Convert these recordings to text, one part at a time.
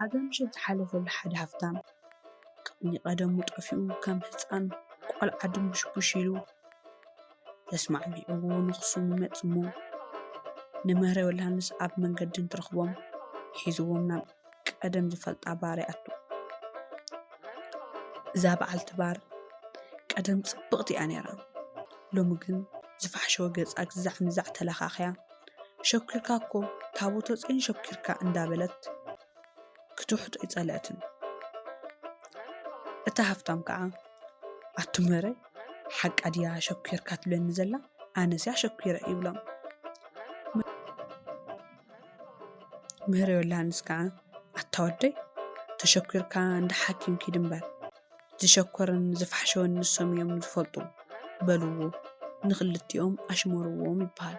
ኣብ ምሸት ዝሓለፈሉ ሓደ ሃፍታም፣ ቅኒ ቀደሙ ጠፊኡ ከም ህጻን ቆልዓ ድንቡሽቡሽ ኢሉ ተስማዕሚዕዎ ንኽሱም ይመጽእ እሞ፣ ንምህረ ዮልሃንስ ኣብ መንገዲ እንትረኽቦም ሒዝዎም ናብ ቀደም ዝፈልጣ ባር ይኣቱ። እዛ በዓልቲ ባር ቀደም ጽብቕቲ እያ ነይራ። ሎሚ ግን ዝፋሕሸወ ገጻ ግዛዕ ምዛዕ ተለኻኽያ፣ "ሸኪርካ እኮ፣ ታቦተ ጽዮን ሸኪርካ" እንዳበለት ክትውሕጦ ኣይጸለአትን። እታ ሃፍታም ከኣ፣ "ኣቱም ምህረይ፣ ሓቃ ድያ ሸኪርካ ትብለኒ ዘላ? ኣነስ እያ ሸኪረ" ይብሎም። ምህረ ዮልሃንስ ከኣ፣ "ኣታ ወደይ፣ ተሸኪርካ እንዳ ሓኪም ኪድ እምበር፣ ዝሸኮረን ዝፋሕሸወን ንሶም እዮም ዝፈልጡ" በልዎ። ንኽልቲኦም ኣሽመርዎም ይበሃል።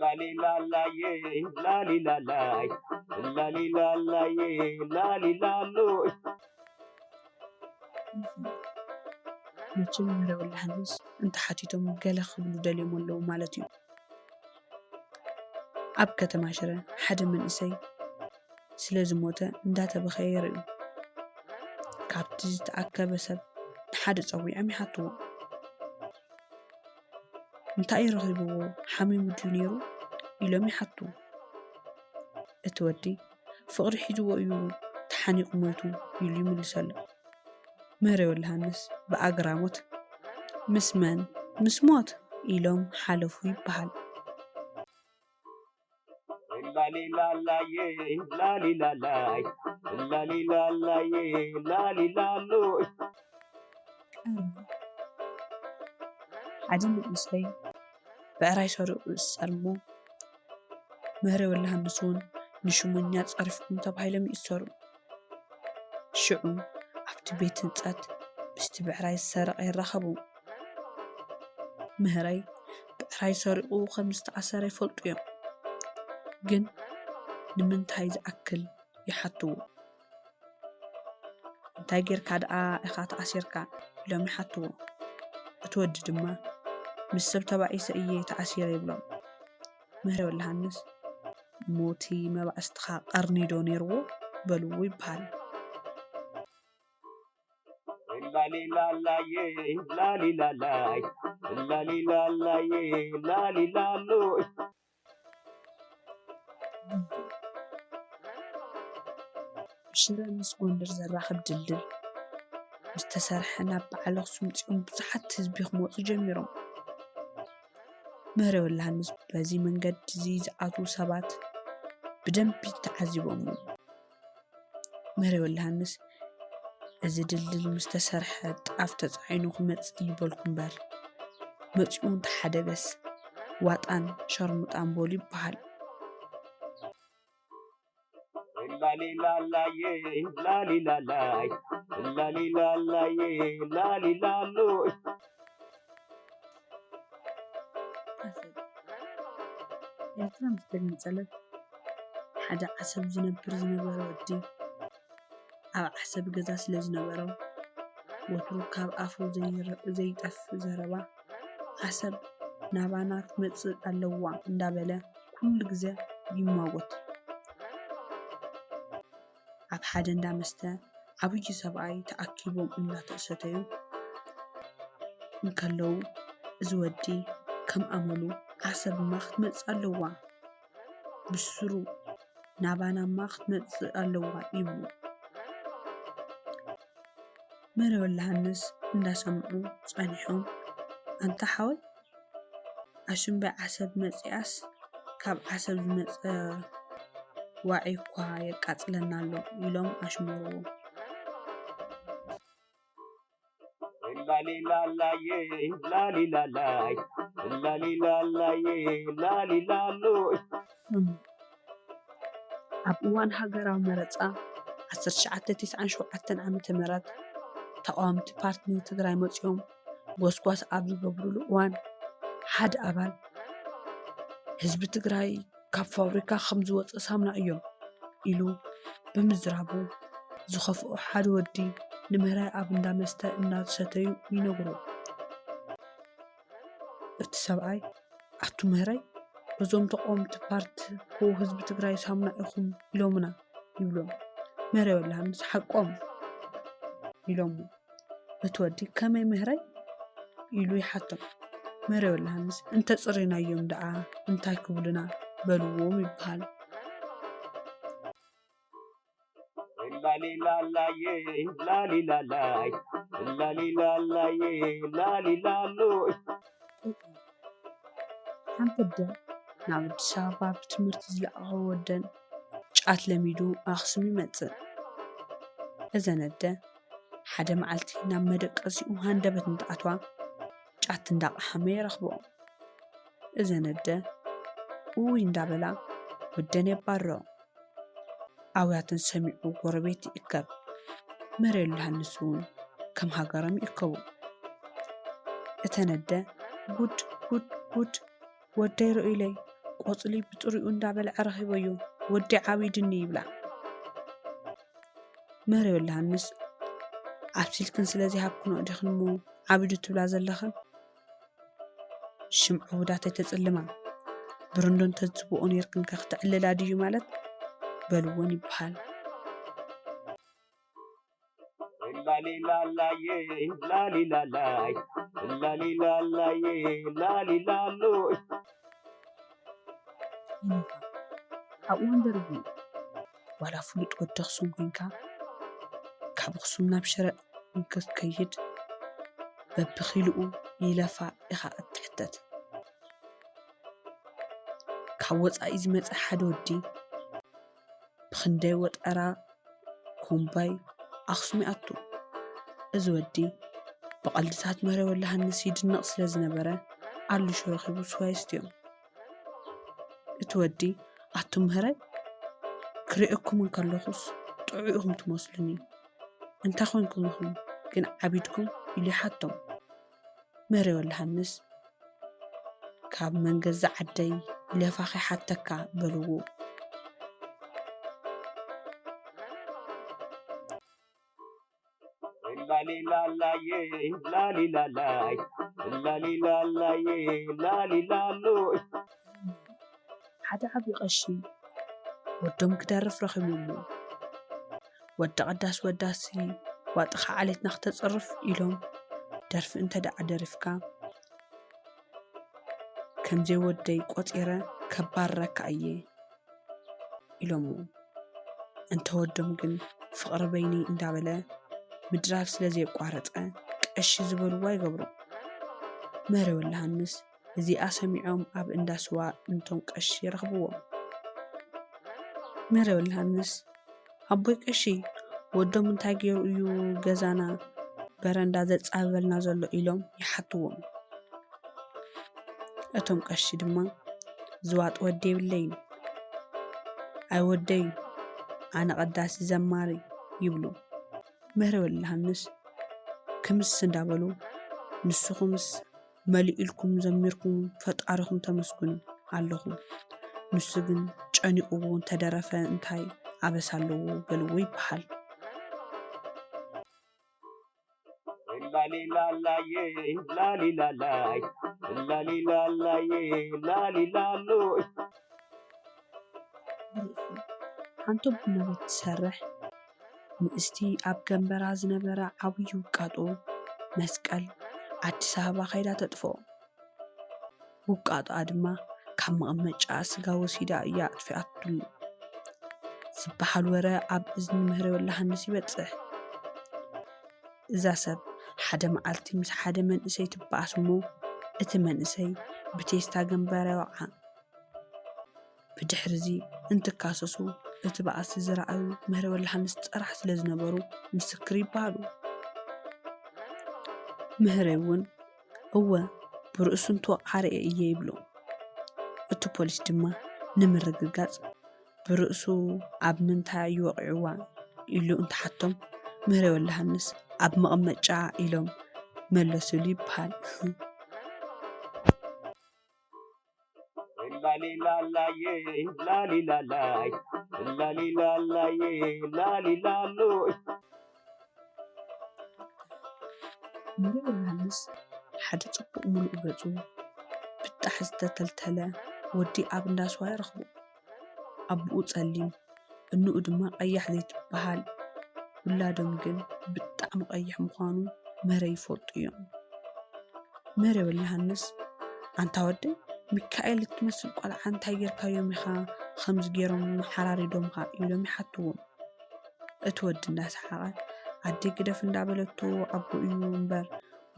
ላሊላላዬ፣ ላሊላላይ፣ ላሊላላዬ፣ ላሊላሎይ። መቸም ምህረ ዮልሃንስ እንተሓቲቶም ገለ ክብሉ ደልዮም ኣለዉ ማለት እዩ። ኣብ ከተማ ሽረ ሓደ መንእሰይ ስለ ዝሞተ እንዳተበኸየ ይርእዩ። ካብቲ ዝተኣከበ ሰብ ንሓደ ጸዊዖም ይሓትዎ። "እንታይ ረኺብዎ? ሓሚሙ ድዩ ነይሩ?" ኢሎም ይሓቱ። እቲ ወዲ፣ "ፍቕሪ ሒዝዎ እዩ ተሓኒቑ ሞይቱ" ኢሉ ይምልሰሉ። ምህረ ዮልሃንስ ብኣግራሞት፣ "ምስ መን? ምስ ሞት?" ኢሎም ሓለፉ ይበሃል። ላሊላላዬ፣ ላሊላላይ፣ ላሊላላዬ፣ ላሊላሎይ። ቀርኒ። ሓደ መንእሰይ ብዕራይ ሰሪቑ ይእሰር እሞ፣ ምህረ ዮልሃንስ እውን ንሽሞኛ ጸሪፍኩም ተባሂሎም ይእሰሩ። ሽዑ ኣብቲ ቤት ህንጸት ምስቲ ብዕራይ ዝሰረቐ ይራኸቡ። ምህረይ ብዕራይ ሰሪቑ ከም ዝተኣሰረ ይፈልጡ እዮም። ግን ንምንታይ ዝኣክል ይሓትዎ። "እንታይ ጌርካ ደኣ ኢኻ ተኣሲርካ?" ኢሎም ይሓትዎ። እቲ ወዲ ድማ፣ "ምስ ሰብ ተባኢሰ እየ ተኣሲረ" ይብሎም። ምህረ ወልደሃንስ፣ "ሞቲ መባእስትኻ ቀርኒ ዶ ነይርዎ?" በልዎ ይበሃል። ላሊላላዬ፣ ላሊላላይ፣ ላሊላላዬ፣ ላሊላሎይ። ሽረ ምስ ጎንደር ዘራኽብ ድልድል ምስ ተሰርሐ ናብ በዓል ኣኽሱም ጽዮን ብዙሓት ህዝቢ ክመጹ ጀሚሮም። ምህረ ወልደሃንስ በዚ መንገዲ እዚ ዝኣትዉ ሰባት ብደንቢ ተዓዚቦም። ምህረ ወልደሃንስ፣ "እዚ ድልድል ምስ ተሰርሐ ጣፍ ተጻዒኑ ክመጽእ ይበልኩ እምበር፣ መጺኡ እንተሓደገስ ዋጣን ሸርሙጣን በሉ" ይበሃል። ላሊላላዬ፣ ላሊላላይ፣ ላሊላላዬ፣ ላሊላሎይ። ዓሰብ። ኤርትራ ምስ ተገንጸለት፣ ሓደ ዓሰብ ዝነብር ዝነበረ ወዲ፣ ኣብ ዓሰብ ገዛ ስለ ዝነበሮ፣ ወትሩ ካብ ኣፉ ዘይረ-፣ ዘይጠፍእ ዘረባ፣ "ዓሰብ ናባና ክትመጽእ ኣለዋ" እንዳበለ ኩሉ ግዜ ይማጎት። ኣብ ሓደ እንዳ መስተ ዓብዪ ሰብኣይ ተኣኪቦም እናተሰተዩ እንከለዉ፣ እዚ ወዲ ከም ኣመሉ፣ "ዓሰብማ ክትመጽእ ኣለዋ፣ ብስሩ ናባናማ ክትመጽእ ኣለዋ" ይብሉ። ምህረ ወልደሃንስ እንዳሰምዑ ጸኒሖም፣ "ኣንታ ሓወይ፣ ኣሽምባይ ዓሰብ መጺኣስ፣ ካብ ዓሰብ ዝመጸ ዋዒ እኳ የቃጽለና ኣሎ" ኢሎም ኣሽመርዎ። ላሊላላዬ፣ ላሊላላይ፣ ላሊላላዬ፣ ላሊላሎይ። እም። ኣብ እዋን ሃገራዊ መረጻ ዓሰርተ ትሽዓተ ተስዓን ሸውዓተን ዓመተ ምህረት፣ ተቓወምቲ ፓርቲ ንትግራይ መጺኦም ጎስጓስ ኣብ ዝገብሩሉ እዋን፣ ሓደ ኣባል፣ "ህዝቢ ትግራይ ካብ ፋብሪካ ከም ዝወጸ ሳሙና እዮም" ኢሉ ብምዝራቡ ዝኸፍኦ ሓደ ወዲ ንምህራይ ኣብ እንዳ መስተ እናሰተዩ ይነግሮ። እቲ ሰብኣይ፣ "ኣቱ ምህራይ፣ እዞም ተቃወምቲ ፓርቲ እኮ ህዝቢ ትግራይ ሳሙና ኢኹም ኢሎምና ይብሎም። መሬ ወላሃንስ ሓቆም ኢሎሞ። እቲ ወዲ ከመይ ምህረይ ኢሉ ይሓቶም። መሬ ወላሃንስ እንተፅሪናዮም ደኣ እንታይ ክብሉና በልዎም ይበሃል። ላሊላላዬ ላሊላላይ ላሊላላዬ ላሊላሎይ ሓንቲ ኣደ ናብ ኣዲስ ኣበባ ብትምህርቲ ዝለኣኸ ወደን ጫት ለሚዱ ኣኽሱም ይመፅእ። እዘን ኣደ ሓደ መዓልቲ ናብ መደቀሲኡ ሃንደበት እንትኣትዋ ጫት እንዳቐሓመ ይረኽብኦ። እዘን ኣደ እውይ እንዳበላ ወደን የባርርኦ። ኣውያተን ሰሚዑ ጎረቤት ይእከብ። መሬ ዮልሃንስ እውን ከም ሃገሮም ይእከቡ። እተን ኣደ ጉድ ጉድ ጉድ ወደይ ርኡይለይ ቆፅሊ ብጥሪኡ እንዳበልዐ ረኺበዮ ወደይ ዓቢድኒ ይብላ። መሬ ዮልሃንስ ኣብሲልክን ስለዘይሃብክንኦ ዲኽንሞ ዓቢዱ ትብላ ዘለኽን? ሽም ዕቡዳት ኣይተፅልማ። ብርንዶ እንተዝትብኦ ነይርክን ከ ክትዕልላ ድዩ ማለት በልወን ይበሃል። ላሊላላዬ ላሊላላይ ላሊላላዬ ላሊላሎይ ይነፋ ኣብ እዋን ደርጊ ዋላ ፍሉጥ ወዲ ኣኽሱም ኮይንካ ካብ ኣኽሱም ናብ ሽረ እንክትከይድ በብኺልኡ ይለፋ ኢኻ እትሕተት። ካብ ወፃኢ ዝመፀ ሓደ ወዲ ብኽንደይ ወጠራ ኮምባይ ኣኽሱም ይኣቱ። እዚ ወዲ ብቐልድታት መህረ ወላሃንስ ይድነቕ ስለ ዝነበረ ኣልሹ ረኺቡ ስዋ የስትዮም። እቲ ወዲ ኣቱም ምህረይ ክሪኤኩም እንከለኹስ ጥዑይ ኢኹም ትመስሉኒ። እንታይ ኮይንኩም ኢኹም ግን ዓቢድኩም ኢሉ ይሓቶም። ምህረይ ወልደሃንስ ካብ መን ገዛ ዓደይ ኢለፋ ከይሓተካ በልዎ። ላሊላላዬ ላሊላላይ ላሊላላዬ ላሊላሎይ ሓደ ዓብዪ ቀሺ ወዶም ክደርፍ ረኺቦሞ። ወዲ ቀዳስ ወዳሲ ዋጥኻ ዓሌትና ክተፅርፍ ኢሎም ደርፊ እንተ ደኣ ደሪፍካ ከምዘይ ወደይ ቆፂረ ከባርረካ እየ ኢሎሞ። እንተ ወዶም ግን ፍቕሪ በይኒ እንዳበለ ምድራፍ ስለ ዘየቋረፀ ቀሺ ዝበልዎ ኣይገብሮ። መህረ ወልደሃንስ እዚኣ ሰሚዖም ኣብ እንዳ ስዋ እንቶም ቀሺ ረኽብዎም። መህረ ወልደሃንስ ኣቦይ ቀሺ ወዶም እንታይ ገይሩ እዩ ገዛና በረንዳ ዘጻብበልና ዘሎ ኢሎም ይሓትዎም። እቶም ቀሺ ድማ ዝዋጥ ወዲ የብለይን ኣይወደይን ኣነ ቀዳሲ ዘማሪ ይብሉ። ምህረ ወልደሃንስ ክምስ እንዳበሉ ንስኹምስ መሊኡ ኢልኩም ዘሚርኩም ፈጣሪኹም ተመስግኑ ኣለኹም። ንሱ ግን ጨኒቕዎ እንተደረፈ እንታይ ኣበሳ ኣለዎ በልዎ ይበሃል። ላሊላላዬ ላሊላላይ ላሊላላዬ ላሊላሎይ ሓንቲ ቡና ቤት ትሰርሕ ንእስቲ ኣብ ገንበራ ዝነበረ ዓብዪ ውቃጦ መስቀል ኣዲስ ኣበባ ከይዳ ተጥፍኦ። ውቃጦኣ ድማ ካብ መቐመጫኣ ስጋ ወሲዳ እያ ኣጥፊኣትሉ ዝበሃል ወረ ኣብ እዝኒ ምህረ ወልደሃንስ ይበፅሕ። እዛ ሰብ ሓደ መዓልቲ ምስ ሓደ መንእሰይ ትበኣስ እሞ እቲ መንእሰይ ብቴስታ ገንበራ ይወቕዓ። ብድሕሪ እዚ እንትካሰሱ እቲ ባእሲ ዝረኣዩ ምህረ ወልደሃንስ ጥራሕ ስለ ዝነበሩ ምስክር ይበሃሉ። ምህረይ እውን እወ ብርእሱ እንትወቕዓ ርእየ እየ ይብሉ። እቲ ፖሊስ ድማ ንምርግጋፅ ብርእሱ ኣብ ምንታይ እዩ ወቒዕዋ ኢሉ እንትሓቶም ምህረይ ወልደሃንስ ኣብ መቐመጫኣ ኢሎም መለሱሉ ይበሃል። ላሊላላዬ ላሊላላይ ላሊላላዬ ላሊላሎይ ምህረይ ወልደሃንስ ሓደ ፅቡቕ ሙሉእ ገፁ ብጣሕ ዝተተልተለ ወዲ ኣብ እንዳ ስዋ ይረኽቦ። ኣቦኡ ጸሊም፣ እንኡ ድማ ቀያሕ ዘይትበሃል። ውላዶም ግን ብጣዕሚ ቀይሕ ምዃኑ ምህረ ይፈልጡ እዮም። ምህረ ወልደሃንስ፣ ኣንታ ወደይ፣ ሚካኤል እትመስል ቆልዓ እንታይ ጌርካዮም ኢኻ ከምዚ ጌሮም ሓራሪዶምኻ? ኢሎም ይሓትዎም። እቲ ወዲ እንዳሰሓቐ፣ ኣደይ ግደፍ እንዳበለቶ ኣቦ እዩ እምበር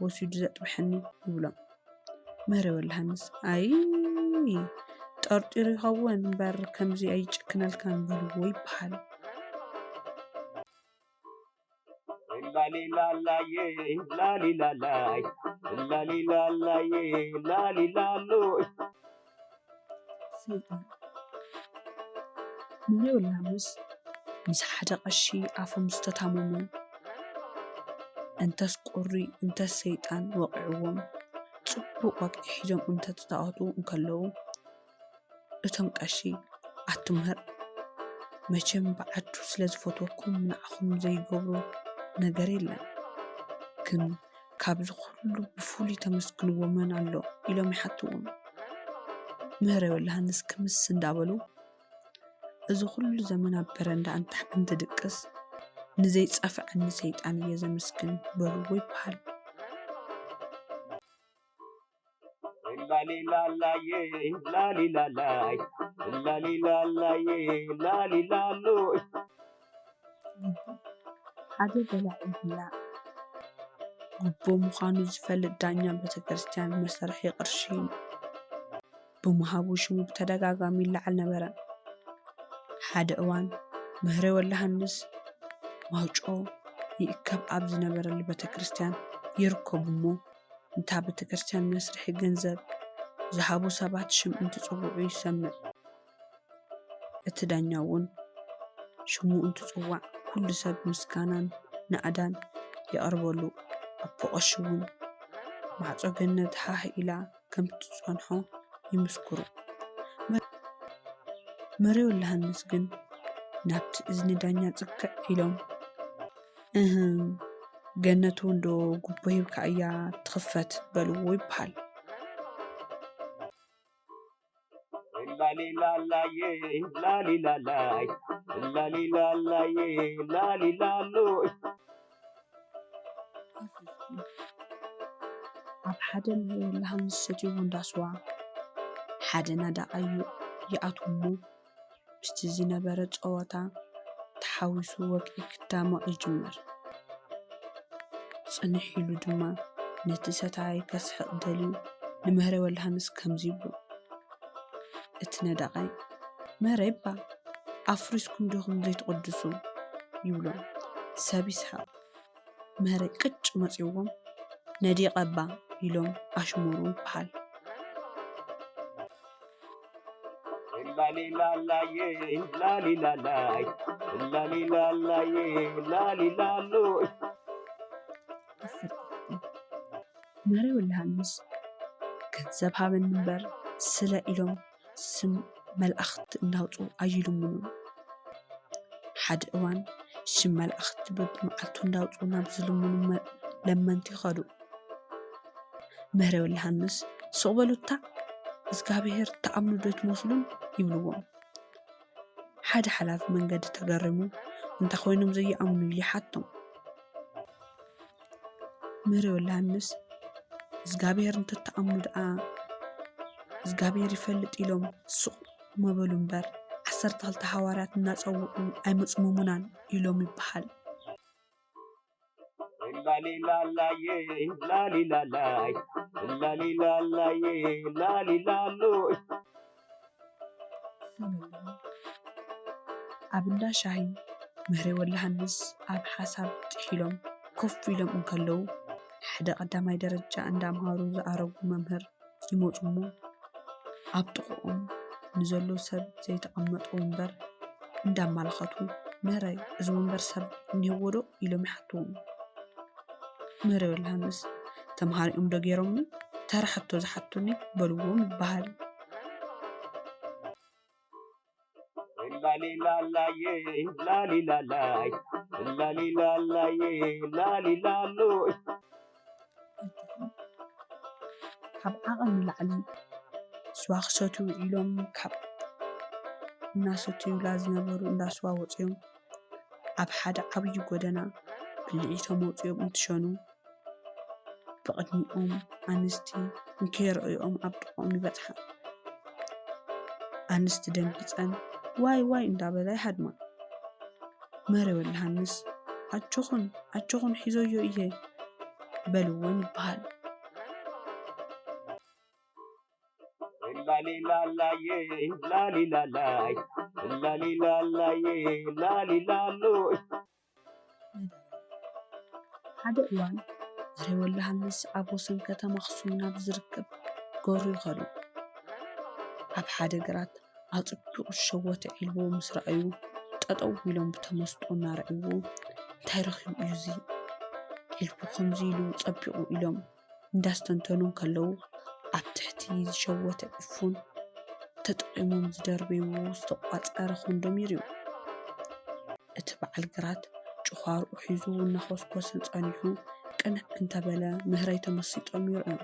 ወሲዱ ዘጥብሐኒ ይብሎም። ምህረ ወልደሃንስ፣ ኣይ ጠርጢሩ ይኸውን እምበር ከምዚ ኣይጭክነልካን በልዎ ይበሃል። ላሊላላዬ ላሊላላይ ላሊላላዬ ላሊላሎይ ሰይጣን። ምህረ ወልደሃንስ ምስ ሓደ ቀሺ ኣፎም ዝተታመሙ፣ እንተስ ቁሪ እንተስ ሰይጣን ወቒዕዎም፣ ጽቡቕ ወግዒ ሒዞም እንተተጻወቱ እንከለዉ፣ እቶም ቀሺ፣ ኣቱም ምህር፣ መቸም ብዓዱ ስለ ዝፈትወኩም ንዓኹም ዘይገብሮ ነገር የለን። ግን ካብዚ ኩሉ ብፍሉይ ተመስግንዎ መን ኣሎ? ኢሎም ይሓትዎም። ምህረ ወልደሃንስ ክምስ እንዳበሉ፣ እዚ ኩሉ ዘመን ኣብ በረንዳ እንተ- እንትድቅስ ንዘይጸፍዐኒ ሰይጣን እየ ዘመስግን በልዎ ይበሃል። ላሊላላዬ ላሊላላይ ላሊላላዬ ላሊላሎይ ጉቦ ሓደ በላዒ ብላዕ። ጉቦ ምዃኑ ዝፈልጥ ዳኛ ቤተ ክርስቲያን መሰርሒ ቅርሺ ብምሃቡ ሽሙ ብተደጋጋሚ ይለዓል ነበረ። ሓደ እዋን ምህረ ወልደሃንስ ማውጮ ይእከብ ኣብ ዝነበረሉ ቤተ ክርስቲያን ይርከቡ እሞ፣ እንታ ቤተ ክርስቲያን መስርሒ ገንዘብ ዝሃቡ ሰባት ሽም እንትጽውዑ ይሰምዕ። እቲ ዳኛ እውን ሽሙ እንትጽዋዕ ኩሉ ሰብ ምስጋናን ናእዳን የቕርበሉ። ኣቦ ቀሺ እውን ማዕጾ ገነት ሃህ ኢላ ከም እትጸንሖ ይምስክሩ። መሬ ወልደሃንስ ግን ናብቲ እዝኒ ዳኛ ጽግዕ ኢሎም፣ እህ፣ ገነት እውን ዶ ጉቦ ሂብካ እያ ትኽፈት በልዎ ይበሃል። ላሊላላዬ ላሊላላይ ላሊላላዬ ላሊላሎይ ኣብ ሓደ ምህር ለሃንስ ሰትይዎ እንዳስዋ ሓደ ናዳ ቀዩ ይኣትዎ እሞ ምስቲ ዝነበረ ጸወታ ተሓዊሱ ወግዒ ክዳመቕ ይጅምር። ጽንሕ ኢሉ ድማ ነቲ ሰታይ ከስሕቕ ደልዩ ንምህረ ወልደሃንስ ከምዚ ይብሎ፣ እቲ ነዳቓይ፣ ምህረይባ ኣፍሪስኩም ዲኹም ዘይትቕድሱ? ይብሎ። ሰብ ይስሕቕ። ምህረይ ቅጭ መጺዎም፣ ነዲቐባ ኢሎም ኣሽሙሩ ይበሃል። ላሊላላዬ ላሊላላይ ላሊላላዬ ላሊላሎይ መሬ ወልደሃንስ ገንዘብ ሃበኒ እምበር ስለ ኢሎም ስም መላእኽቲ እንዳውፁ ኣይልምኑን። ሓደ እዋን ሽም መላእኽቲ በብመዓልቱ እንዳውፁ ናብ ዝልምኑ ለመንቲ ይኸዱ። መሬ ወልደሃንስ ሱቕ በሉታ እግዚኣብሔር ትኣምኑ ዶ ኣይትመስሉን ይብልዎም። ሓደ ሓላፊ መንገዲ ተገሪሙ እንታይ ኮይኖም ዘይኣምኑ ኢሉ ይሓቶም። መሬ ወልደሃንስ እግዚኣብሔር እንተትኣምኑ ደኣ እግዚኣብሔር ይፈልጥ ኢሎም ሱቕ ምበሉ እምበር ዓሰርተ ክልተ ሃዋርያት እናጸውዑ ኣይመጽመሙናን ኢሎም ይበሃል። ላሊላላዬ ላሊላላይ ላሊላላዬ ላሊላሎይ ኣብ እንዳ ሻሂ ምህሬ ወልደሃንስ ኣብ ሓሳብ ጥሒሎም ኮፍ ኢሎም እንከለዉ ሓደ ቀዳማይ ደረጃ እንዳምሃሩ ዝኣረጉ መምህር ይመፁ እሞ ኣብ ጥቕኦም ንዘሎ ሰብ ዘይተቐመጡ ወንበር እንዳማልኸቱ ምህረይ እዚ ወንበር ሰብ እኒሀዎ ዶ ኢሎም ይሓትዎም። ምህሬ ወልደሃንስ ተምሃሪኦም ዶ ገይሮምኒ ተራ ሕቶ ዝሓቱኒ በልዎም ይበሃል። ላሊላላዬ ላሊላላይ ላሊላላዬ ላሊላሎይ ካብ ዓቐን ንላዕሊ ስዋ ስዋ ክሰትዩ ውዒሎም ካብ እናሰተዩላ ዝነበሩ እንዳ ስዋ ወፂኦም ኣብ ሓደ ዓብዪ ጎደና ብልዒቶም ወፂኦም እንትሸኑ ብቕድሚኦም ኣንስቲ እንከይረኣዮም ኣብ ጥቕኦም ይበፅሓ። ኣንስቲ ደንጊፀን ዋይ ዋይ እንዳበላ ይሃድማ። መሬ ወልደሃንስ ኣጆኹን ኣጆኹን ሒዘዮ እየ በልወን ይበሃል። ላሊላላዬ ላሊላላይ ላሊላላዬ ላሊላሎይ ሓደ እዋን መሬ ወልደሃንስ ኣብ ወሰን ከተማ ኣኽሱም ናብ ዝርከብ ገሩ ይኸዱ። ኣብ ሓደ ግራት ኣፅቢቑ ዝሸወተ ዒልቦ ምስ ረኣዩ ጠጠው ኢሎም ብተመስጦ እናረኣይዎ እንታይ ረኺቡ እዩ እዚ ዒልቦ ከምዚ ኢሉ ፀቢቑ ኢሎም እንዳስተንተኑ እንከለዉ ኣብ ትሕቲ ዝሸወተ ዕፉን ተጠቒሞም ዝደርበይዎ ዝተቋፀረ ኮንዶም ይርእዩ። እቲ በዓል ግራት ጭዃርኡ ሒዙ እናኾስኮሰ ፀኒሑ ቅንዕ እንተበለ ምህረይ ተመሲጦም ይርእዮም።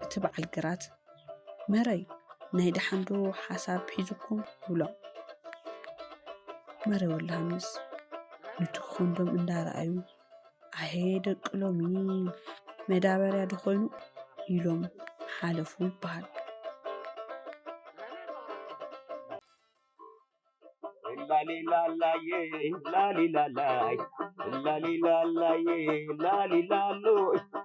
እቲ በዓል ግራት መረይ ናይ ደሓን ዶ ሓሳብ ሒዝኩም ይብሎም። መረይ ወልደሃንስ ንቲ ኮንዶም እንዳረኣዩ ኣሄ ደቂ ሎሚ መዳበርያ ዶ ኮይኑ ኢሎም ሓለፉ ይበሃል። ላሊላላዬ ላሊላላይ ላሊላላዬ ላሊላሎይ